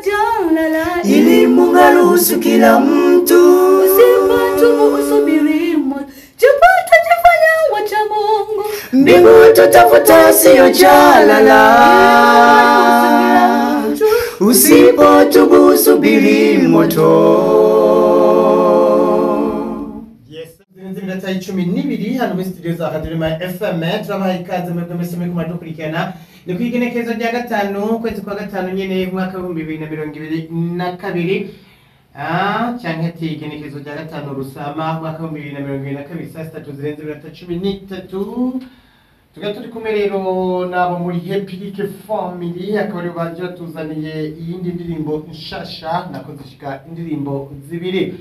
jalala, ili Mungu aruhusu kila mtu. Usipotubu usubiri moto, japo twajifanya wacha Mungu, mbingu tutafuta siyo jalala. Usipotubu usubiri moto. Yes, zirenze iminota 12 hano muri studio za Radio Rema FM. Turabaha ikaze mwebwe mwese muriko muradukurikirana. Ni ku igenekerezo rya 5 ukwezi kwa 5 nyene umwaka w'ibihumbi bibiri na mirongo ibiri na kabiri. Canke ati igenekerezo rya 5 Rusama umwaka w'ibihumbi bibiri na mirongo ibiri na kabiri, saa sitatu zirenze iminota 13. Tukaba turi kumwe rero n'abo muri Happy Like Family, akaba aribo baje batuzaniye iyindi ndirimbo nshasha, nako zishika indirimbo zibiri.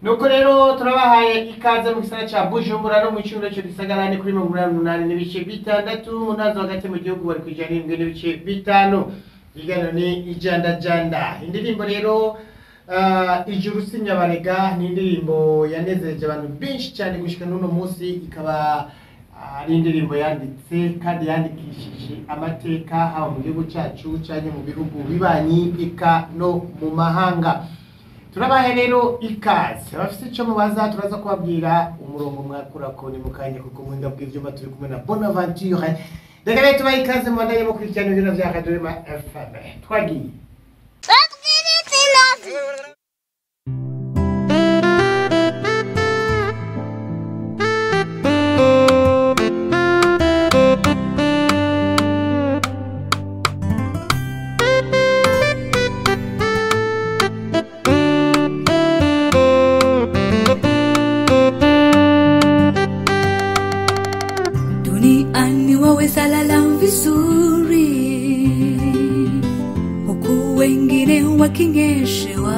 Nuko rero turabahaye ikaze mu gisagara ca Bujumbura no mu cyumba cyo gisagara ni kuri 88.6, mu ntara zo hagati mu gihugu bari ku 107.5. Ibiganiro ni ijandajanda. Indirimbo rero Ijuru si Nyabarega ni indirimbo yanezereje abantu benshi cyane gushika n'uno munsi, ikaba ari indirimbo yanditse kandi yandikishije amateka haba mu gihugu cyacu canke mu bihugu bibanyi eka no mu mahanga. Turabahe rero ikaze abafite icyo mubaza, turaza kubabwira umurongo mwakurako ni mukanya, kuko muhinga bw'ivyuma turi kumwe na Bonaventure. Reka rero tubahe ikaze mubandanye mukurikirana ibintu vya Radio Rema FM. Twagiye. Duniani waweza lala vizuri, huku wengine wakinyeshewa.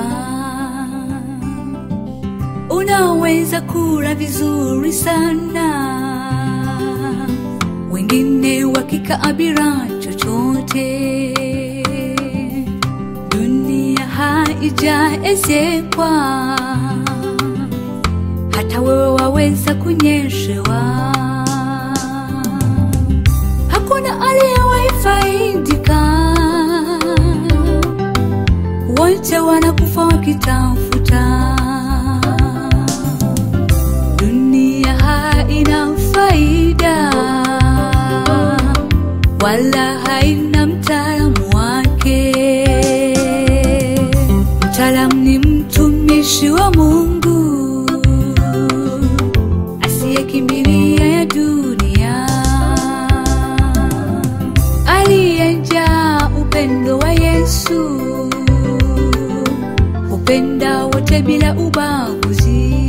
Unaweza kula vizuri sana, wengine wakikaa bila chochote. Dunia haijaezekwa, hata wewe waweza kunyeshewa. Hakuna aliyewahi faidika, wote wanakufa wakitafuta. Dunia haina faida, wala haina mtaalamu wake. Mtaalamu ni mtumishi wa Mungu asiyekimbilia ya dunia, aliyejaa upendo wa Yesu, upenda wote bila ubaguzi.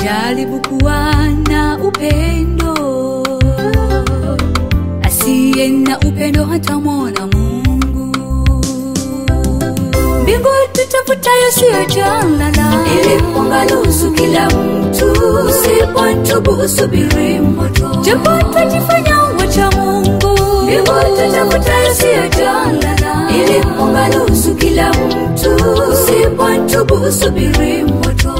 Jaribu kuwa na upendo, asiye na upendo hatamwona Mungu. Mbingu tutafutayo siyo jalala, ili Mungu aruhusu kila mtu. Usipotubu usubiri moto, japo twajifanya wacha Mungu. Mbingu tutafutayo siyo jalala, ili Mungu aruhusu kila mtu. Usipotubu usubiri moto.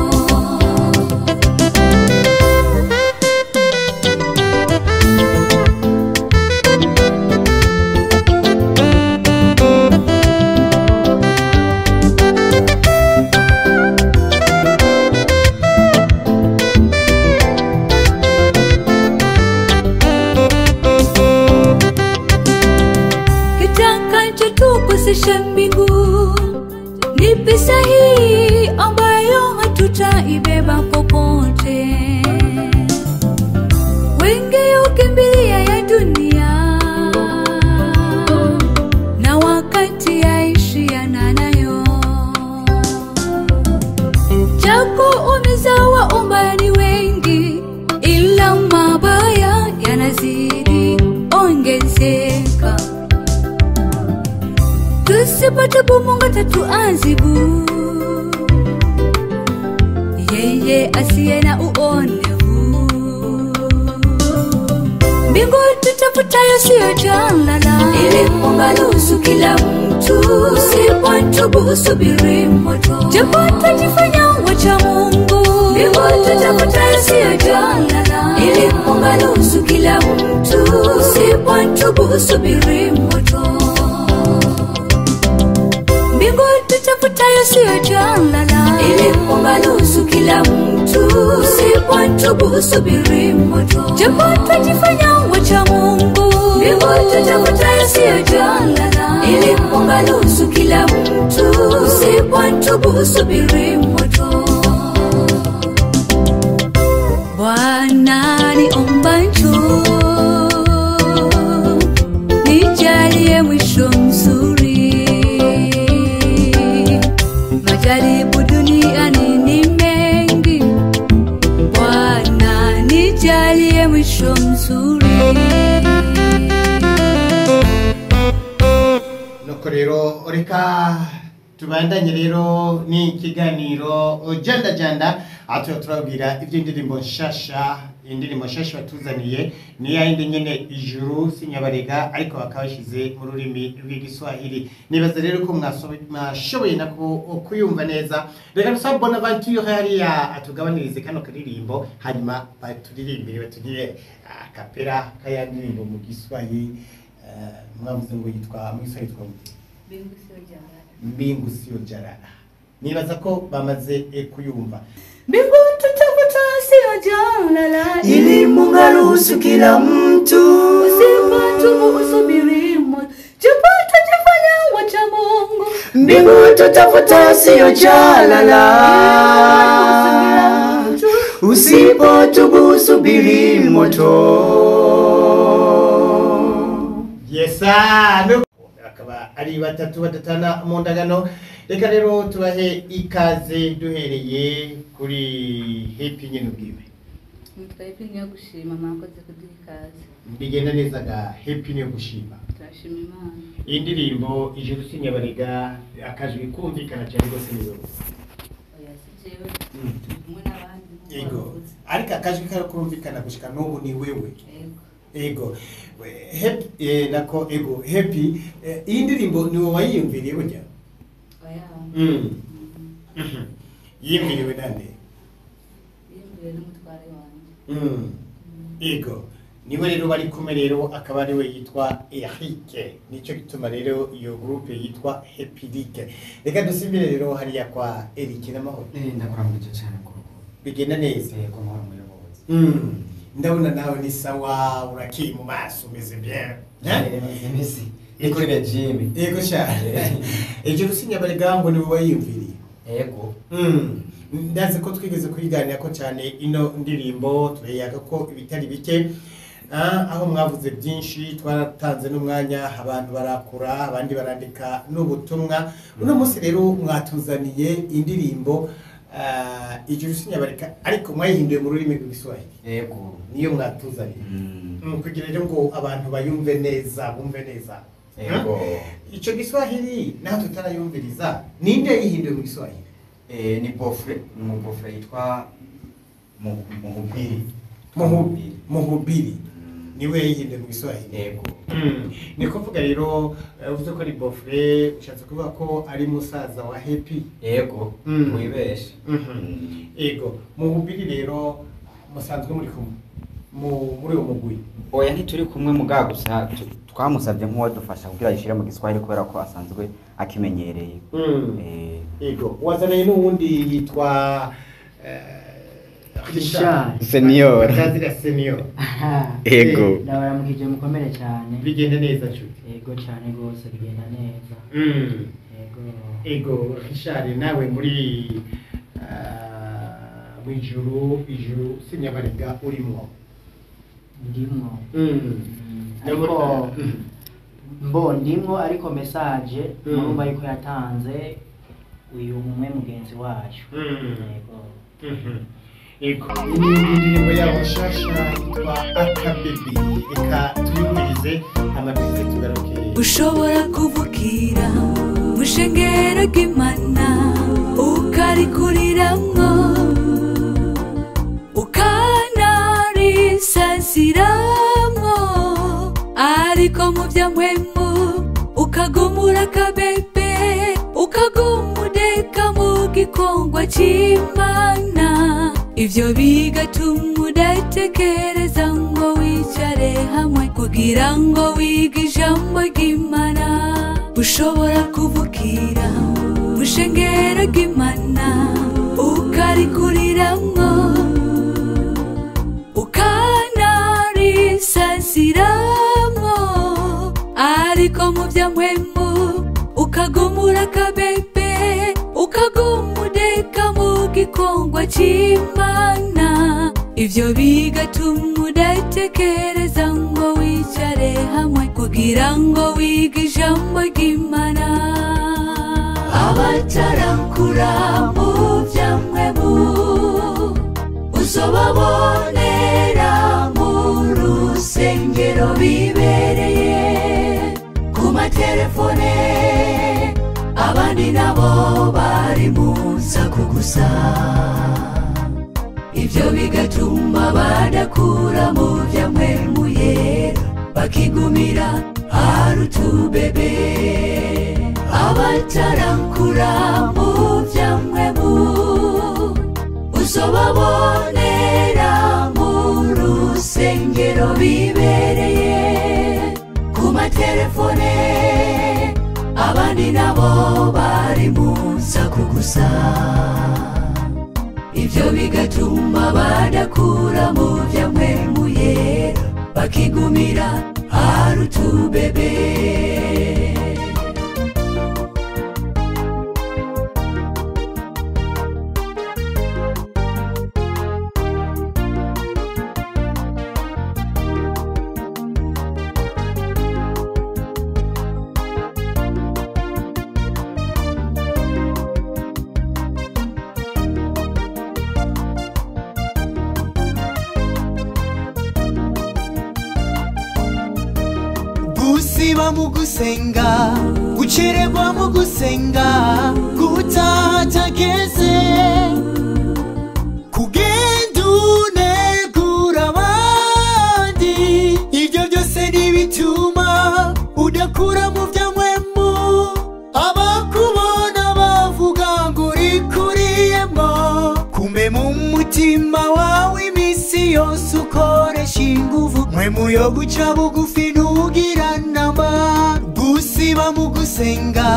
Kitakachotukosesha mbingu ni pesa hii ambayo hatutaibeba popote. Wengi hukimbilia ya dunia, na wakati yaishiana nayo. Japo umezawa umbani wengi, ila mabaya yanazidi ongezeka. Tusipotubu Mungu atatuadhibu, yeye asiye na uonevu. Mbingu tutafutayo siyo jalala, ili Mungu aruhusu kila mtu. Usipotubu usubiri moto, japo twajifanya wacha Mungu. Mbingu tutafutayo siyo jalala, ili Mungu aruhusu kila mtu. Usipotubu usubiri moto. Mbingu tutafutayo siyo jalala, ili Mungu aruhusu kila mtu. Usipotubu usubiri moto, japo twajifanya wacha Mungu. Mbingu tutafutayo siyo jalala, ili Mungu aruhusu kila mtu. Usipotubu usubiri moto. Bwana niomba njoo, nijalie mwisho mzuri. Majaribu duniani ni mengi, Bwana nijalie mwisho mzuri. Nuko rero reka tubandanye rero ni ikiganiro janda janda, aho tuba turabwira iby'indirimbo nshasha. Indirimbo nshasha batuzaniye ni ya yindi nyene Ijuru Sinyabarega, ariko bakaba bashyize mu rurimi rw'Igiswahili. Nibaza rero ko mwashoboye nako kuyumva neza. Reka dusabe Bonaventure hariya atugabanirize kano karirimbo, hanyuma baturirimbire batugire akapera kaya ndirimbo mu Giswahili. Mwavuze ngo yitwa mu Giswahili yitwa gute? Mbingu siyo jalala. Mbingu siyo jalala. Nibaza ko bamaze kuyumva. Mbingu tutafuta siyo jalala, ili Mungu aruhusu kila mtu. Usipotubu usubiri moto, japo twajifanya wacha Mungu. Mbingu tutafuta siyo jalala, usipotubu usubiri moto. Yesa akaba ari batatu badatana mu ndagano. Reka rero tubahe ikaze duhereye kuri Happy nyene ubwiwe. Nitwa Happy niyo gushima, mwakoze kuduha ikaze. Bigenda neza ga Happy niyo gushima. Turashima Imana. Iyi ndirimbo Ijuru Sinyabarega akajwi kumvikana cyane rwose ni wewe. Oya si jewe, turi kumwe n'abandi nk'uko Ego. wavuze. Ariko akajwi karakumvikana gushika n'ubu ni wewe. Ego. Ego. Happy nako ego Happy, iyi ndirimbo ni wowe wayiyumviriye burya? Oya. Yiyumviriwe nande? Yiyumviriwe n'umutware wanje. Ego. Niwe rero bari kumwe rero akaba ari we yitwa Eric. Nico gituma rero iyo groupe yitwa Happy League. Reka dusimbire rero hariya kwa Eric n'amahoro. Ndakuramukije cyane kuko Bigenda neza. yego mahoro muyobozi. Ndabona nawe ni sawa, urakiri mu maso umeze bien. Meze ni kuri regime. Yego cyane. Ijuru Sinyabarega ngo ni wowe wayiyumviriye. Yego. Ndazi ko twigeze kuyiganira ko cyane ino ndirimbo, turayaga ko ibitari bike. Aho mwavuze byinshi, twaratanze n'umwanya abantu barakura, abandi barandika n'ubutumwa. Uno munsi rero mwatuzaniye indirimbo Ijuru Sinyabarega, ariko mwayihinduye mu rurimi rw'Igiswahili. Yego. Niyo mwatuzaniye. Kugira rero ngo abantu bayumve neza, bumve neza. Yego. Ico Giswahili naho tutarayumviriza, ninde yayihinduye mu Giswahili? Ni Bofre, ni umubofre yitwa Muhubiri. Muhubiri. Niwe yayihinduye mu Giswahili. Yego. Ni kuvuga rero uvuze ko ari Bofre, ushatse kuvuga ko ari musaza wa Happy. Yego. Wibeshe. Ego. Muhubiri rero musanzwe muri kumwe muri uwo mugwi. Oya ntituri kumwe muga gusa twamusabye nk'uwadufasha kugira ayishire mu Giswahili kubera ko asanzwe akimenyereye. Ego. Wazananye n'uwundi yitwa Richard. Senior. Batazira Senior. Ego. Ndabaramukije mukomere cyane. Bigenda neza nshuti. Yego cyane rwose bigenda neza. Yego. Ego Richard, nawe muri Ijuru Sinyabarega urimo. Ndimwo. Ariko mbo ndimwo, ariko message murumva yuko yatanze uyu umwe mugenzi wacu. Yego. Ego. Iyi ndirimbo yabo nshasha yitwa Akabebi. Reka tuyumvirize amabwiriza tugaruke. Ushobora kuvukira mushengero ry'Imana ukarikuriramwo, ukanarisaziramwo, ariko mu byamwemu ukagumura akabebe, ukagumudeka mu gikongwa cy'Imana. Ivyo bigatuma udatekereza ngo wicare hamwe kugira ngo wige ijambo ry'Imana. Ushobora kuvukira Ishengero ry'Imana ukarikuriramwo, ukanarisasiramwo, ariko mu vyamwemu ukagumura akabebe, ukagumudeka mu gikongwa c'Imana. Ivyo bigatuma udatekereza ngo wicare hamwe kugira ngo wige ijambo ry'Imana. Abatarakura mu vyamwemu uzobabonera mu rusengero bibereye ku matelefone, abandi nabo bari mu nsaku gusa. Ivyo bigatuma badakura mu vyamwemu yera, bakigumira harutubebe. Abatarakura mu vyamwemu uzobabonera mu rusengero bibereye ku matelefone, abandi nabo bari mu nsaku gusa. Ivyo bigatuma badakura mu vyamwemu yera, bakigumira harutubebe. Gusiba mu gusenga, gucererwa mu gusenga, gutatageze, kugenda unegura abandi, ibyo byose ntibituma udakura mu vyamwemu. Abakubona bavuga ngo urikuriyemwo, kumbe mu mutima wawe imisi yose ukoresha inguvu mwemu yo guca bugufi ntugira namba. Gusiba mu gusenga,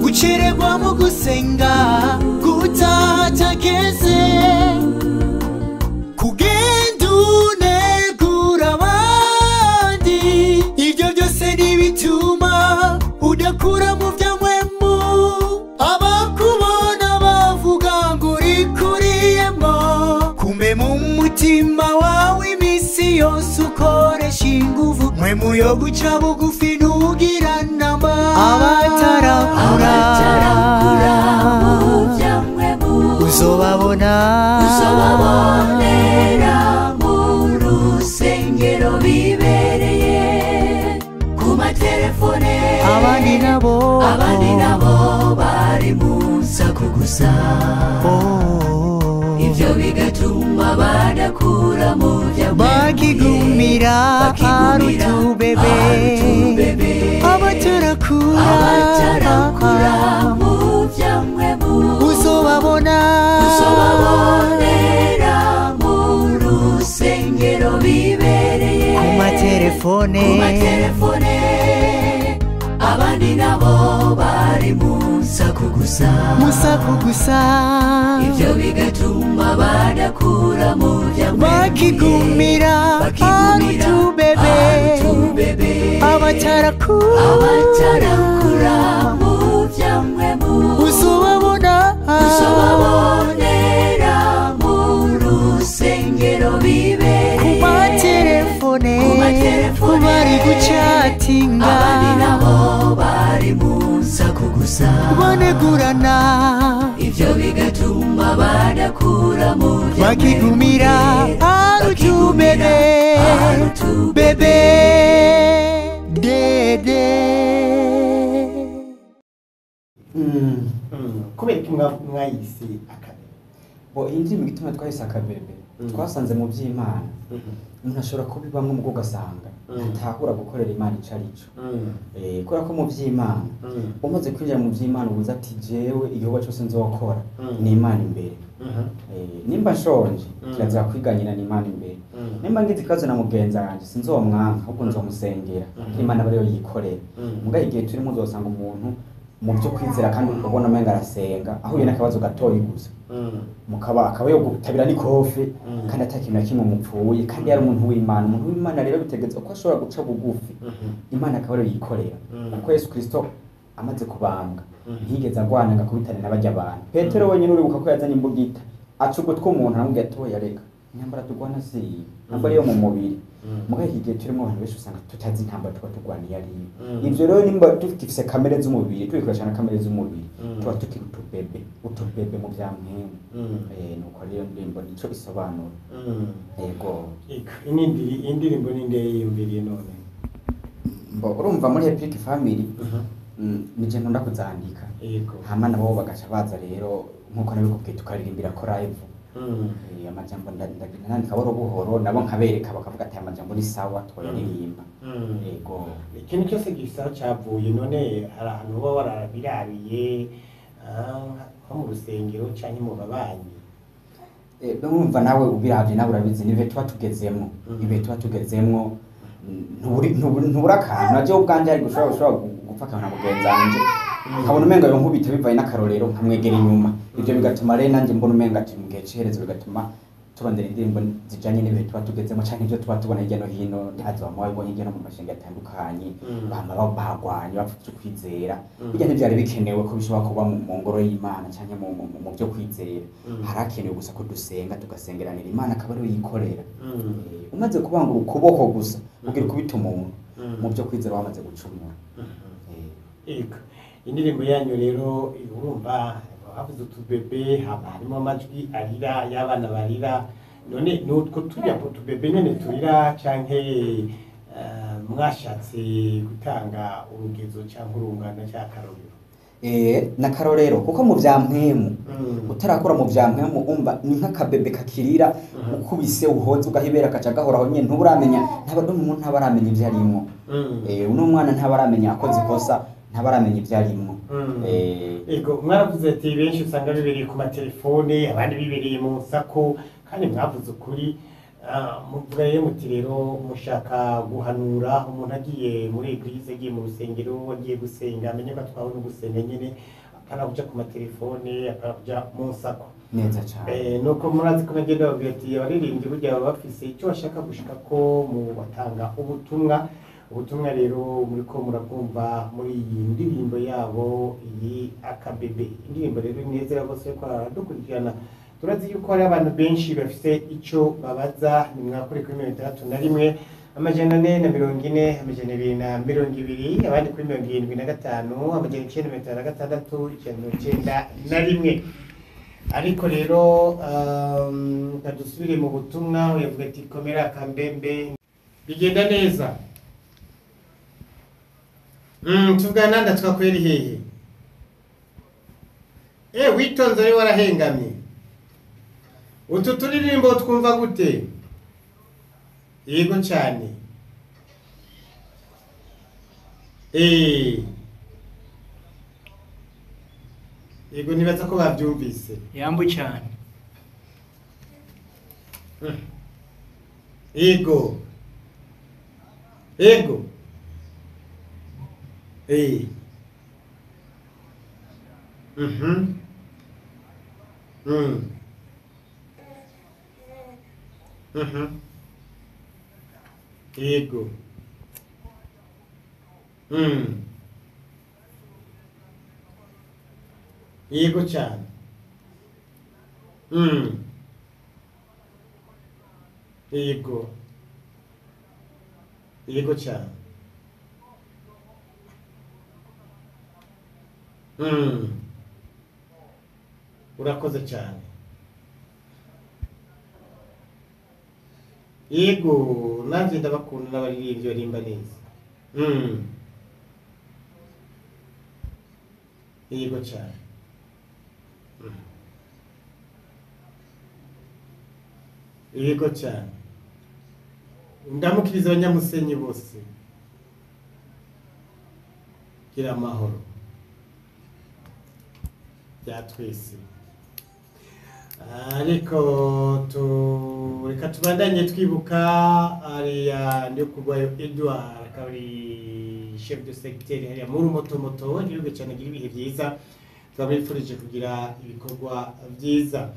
gucererwa mu gusenga, gutatageze, kugenda unegura abandi, ibyo byose ntibituma udakura mu vyamwemu. Abakubona bavuga ngo urikuriyemwo, kumbe mu mutima wawe imisi yose ukoresha inguvu mwemu yo guca bugufi ntugira namba. Abatarakura mu vyamwemu uzobabona, uzobabonera mu rusengero bibereye ku matelefone, abandi nabo bari mu nsaku gusa. Ivyo bigatuma badakura mu vyamwemu, bakigumira harutubebe. Abatarakura mu vyamwemu uzobabona, uzobabonera mu rusengero bibereye ku matelefone, abandi nabo bari mu nsaku gusa, musaku gusa. Ivyo bigatuma badakura mu vyamwemu, bakigumira harutubebe. Abatarakura mu vyamwemu uzobabona, uzobabonera mu rusengero bibereye ku matelefone, bari gucatinga, abandi nabo bari mu nsaku gusa, banegurana. Ivyo bigatuma badakura mu vyamwemu, bakigumira harutubebe bebe dede. Kubera iki mwayise akabebe? Bo iyi ndirimbo igituma twahise akabebe, twasanze mu by'Imana umuntu ashobora kubibamwo mu ugasanga atahura gukorera Imana ico arico. Kubera ko mu by'Imana umaze kwinjira mu by'Imana ubuza ati jewe igikorwa cyose nzokora ni Imana imbere. Nimba nshonje kirazira kwiganyira ni Imana imbere. Nimba ngize ikibazo na mugenzi wanje sinzomwanka ahubwo nzomusengera kuko Imana aba ariyo yikorera. Muga igihe turimo uzosanga umuntu mu byo kwizera kandi ubona umenga arasenga ahuye n'akabazo gatoyi gusa mukaba akaba yo gutabira n'ikofe kandi atakintu na kimwe mupfuye kandi yari umuntu w'Imana. Umuntu w'Imana rero bitegetse ko ashobora guca bugufi Imana akaba ariyo yikorera, kuko Yesu Kristo amaze kubambwa ntiyigeze agwana ngo akubitane n'abajya abantu. Petero wenyine uribuka ko yazanye imbugita aca ugutwi umuntu aramubwira ati oya reka intambara turwana si iyi, intambara yo mu mubiri. Muga iki gihe turimo abantu benshi usanga tutazi intambara tuba turwaniye ariyo. Ivyo rero nimba tugifise kamere z'umubiri, tubikoresha na kamere z'umubiri, tuba tukiri utubebe mu vya mpwemu. Nuko rero indirimbo nico isobanura. Yego. Indirimbo ninde yiyumviriye none? Mbo urumva muri Epic Family nije nkunda kuzandika. Yego. Hama nabo bagaca baza rero nkuko nabikubwiye tukaririmbira ko live. Amajambo ndagenda buhoro buhoro nabo nkabereka bakavuga ati amajambo ni sawa twoyaririmba. Yego. Ikintu cyose gisa cyavuye none hari ahantu uba warabirabiye nko mu rusengero canke mu babanyi. Urumva nawe ubiravye nawe urabizi nibe tuba tugezemwo, ibe tuba tugezemwo ntubura akantu naje ubwanje ari gushobora gupfa akantu na mugenzi wanje nkabona umenga yo nkubita bivaye n'akarorero nkamwegera inyuma. Ibyo bigatuma rero nanjye mbona umenga ati mu gihe c'iherezo bigatuma turondera indirimbo zijanye n'ibihe tuba tugezemo canke ivyo tuba tubona hirya no hino, ntazi bamwe babibonye hirya no mu mashenga atandukanye, bama bagwanye bapfa kwizera. Burya ntivyari bikenewe ko bishobora kuba mu ngoro y'Imana canke mu byo kwizera. Harakenewe gusa ko dusenga tugasengeranira Imana akaba ariyo yikorera. Umaze kubangura ukuboko gusa ugira ukubita umuntu mu byo kwizera wamaze gucumura. Ego. Indirimbo yanyu rero urumva havuze utubebe, haba harimo amajwi arira y'abana barira, none nutwo turya utubebe nyene turira canke mwashatse gutanga urugezo canke urungano canke akarorero? N'akarorero kuko mu vya mpwemu utarakora mu vya mpwemu umva ni nk'akabebe kakirira ukubise uhoze ugahibera kaca gahoraho nyene ntuburamenya umuntu ntabaramenya ivyo arimwo. Uno mwana ntabaramenya akoze ikosa, ntabaramenya ivyo arimwo. Ego mwaravuze ati benshi usanga bibereye ku matelefone abandi bibereye mu nsako, kandi mwavuze ukuri. Muvuga rero muti rero mushaka guhanura umuntu agiye muri eglise, agiye mu rusengero, agiye gusenga amenye ko atwawe no gusenga nyene, apana kuja ku matelefone, apana kuja mu nsako. Neza cane. Nuko murazi ko nagenda babwira ati abaririmbyi burya baba bafise icyo bashaka gushika ko mu batanga ubutumwa. Ubutumwa rero muriko murabwumva muri iyi ndirimbo yabo iyi akabebe. Indirimbo rero inezera bose ko aradukurikirana. Turazi yuko hari abantu benshi bafise ico babaza. Ni mwakuri kuri 61 440 220, abandi kuri 75 956 991. Ariko rero kadusubire mu butumwa. Yavuga ati komera kambembe bigenda neza. Tuvugana ndatwakweri hehe? Witonze ari warahengamye. Utu turirimbo twumva gute? Yego cyane. Yego nibaza ko bavyumvise. Yambu cyane. Yego. Yego. Yego. Yego cyane. Yego. Yego cyane. Urakoze cyane. Yego nanjye ndabakunda n'abaririmbyi barimba neza. Yego cyane. Yego cyane. Ndamukiriza abanyamusenyi bose. Gira amahoro. Bya twese. Ariko reka tubandanye twibuka ariya Ndikugwayo Edouard, akaba ari chef de secteur hariya muri Motomoto. Igihugu cyane, gira ibihe byiza, turabifurije kugira ibikorwa byiza.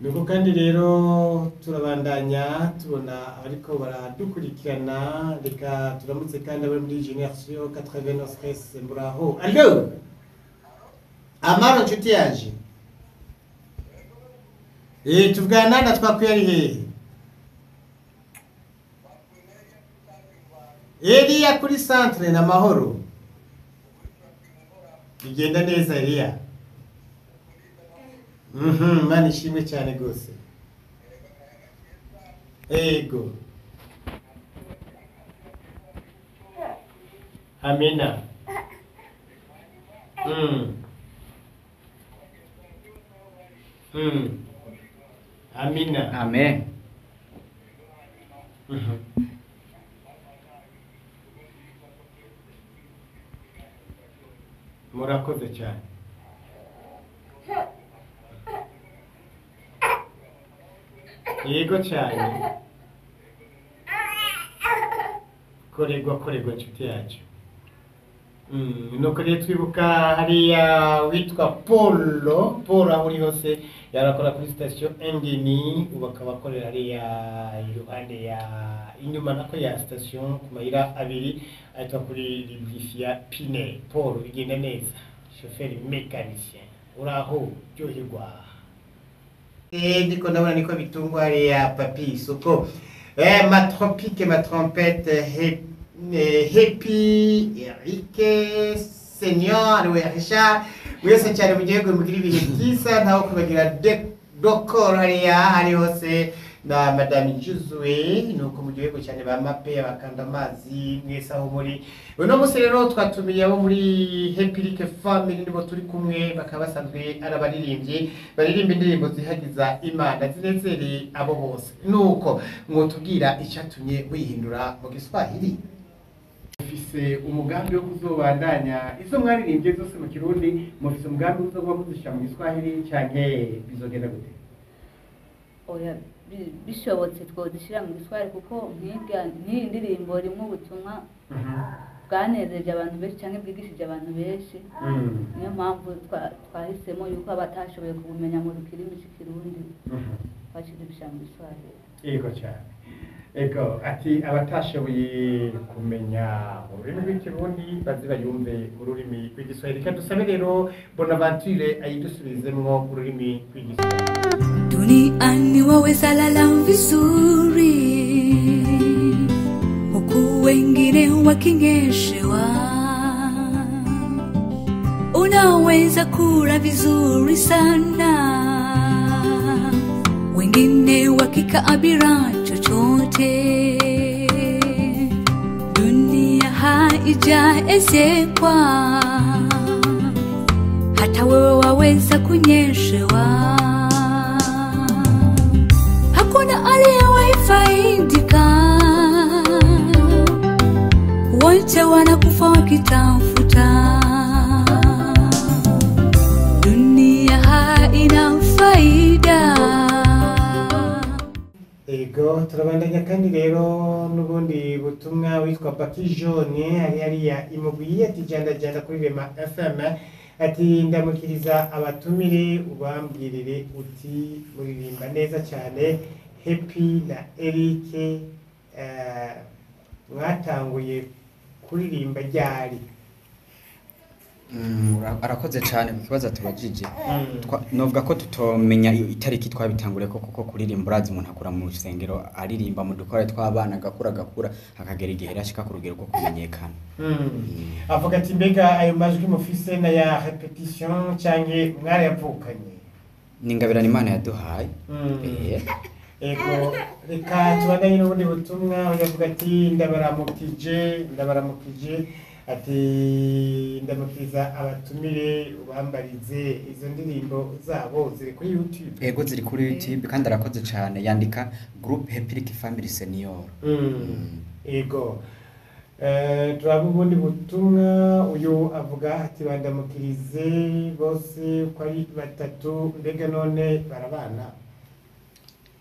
Nuko kandi rero turabandanya tubona ariko baradukurikirana. Reka turamutse kandi abari muri Génération 89 muraho. Allo, amaro nshuti yaje. Tuvugana na twakwiye ari hehe? Eliya kuri centre na mahoro. Bigenda neza Eliya. Mana ishimwe cyane gose. Ego. Amina. Amina. Amen. Murakoze cyane. Yego cyane. Korerwa korerwa inshuti yacu. Nuko rero twibuka hariya witwa Paulo, Paul aho uri hose yarakora kuri station Engini, ubu akaba akorera hariya iruhande ya inyuma nako ya station ku mayira abiri ahitwa kuri Librifia Pine. Paul bigenda neza, chauffeur mécanicien, uraho ryoherwa. Ndiko ndabona niko bitungwa hariya papi isoko. Ma tropique, ma trompette, Happy, Eric, Senior, ariwe Richard, mwese cyane mu gihugu mugira ibihe byiza, ntaho kubagira dokoro hariya hari hose na Madame Juzwe, nuko mu gihugu cyane ba mape abakanda amazi mwese aho muri. Uno munsi rero twatumiye abo muri Happy Like Family, nibo turi kumwe, bakaba basanzwe ari abaririmbyi baririmba indirimbo zihagiza Imana zinezereye abo bose. Nuko mwotubwira icyatumye wihindura mu Giswahili. Mufise umugambi wo kuzobandanya izo mwaririmbye zose mu Kirundi, mufise umugambi wo kuzoba muzishyira mu Giswahili canke bizogenda gute? Oya, bishobotse twodushyira mu Giswahili kuko nk'iyi ndirimbo irimo ubutumwa bwanezeje abantu benshi cyangwa bwigishije abantu benshi. Niyo mpamvu twahisemo yuko abatashoboye kubumenya mu rurimi rw'Ikirundi twaciye mu Giswahili. Yego cyane. Ego, ati abatashoboye kumenya ururimi rw'Ikirundi bazi bayumve ururimi rw'Igiswahili. Reka dusabe rero Bonaventure ayidusubizemwo ururimi rw'Igiswahili. Duniani waweza lala vizuri, huku wengine wakinyeshewa. Unaweza kula vizuri sana, wengine wakikaa bila chochote. Dunia haijaezekwa, hata wewe waweza kunyeshewa. Hakuna aliyewahi faidika, wote wanakufa wakitafuta. Dunia haina faida. Ego, turabandanya kandi rero n'ubundi butumwa witwa Paki Jaune ari hariya imugwiye ati janda janda kuri Rema FM, ati ndamukiriza abatumire ubambwirire uti muririmba neza cyane. Happy na Eric, mwatanguye kuririmba ryari? Arakoze cyane ku kibazo tubajije. Novuga ko tutomenya itariki twabitanguriye ko kuko kuririmba urazi umuntu akura mu rusengero aririmba mu dukore tw'abana agakura agakura akagera igihe arashika ku rugero rwo kumenyekana. Avuga ati mbega ayo majwi mufise na ya repetition canke mwarayavukanye? Ni ingabirano Imana yaduhaye. Ego, reka tubandanye n'ubundi butumwa. Yavuga ati ndabaramukije, ndabaramukije, ati ndamukiriza abatumire ubambarize izo ndirimbo zabo ziri kuri YouTube. Ego, ziri kuri YouTube kandi arakoze cyane, yandika Group Happy Like Family Senior. Ego. Turaba ubundi butumwa. Uyu avuga ati bandamukirize bose uko ari batatu, mbega none barabana?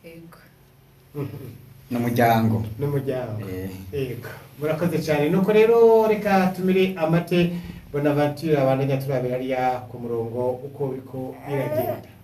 Yego. N'umuryango. N'umuryango. Eh. Yego, murakoze cyane. Nuko rero reka tumire amate Bonaventure, abandanya turabira hariya ku murongo uko biriko biragenda.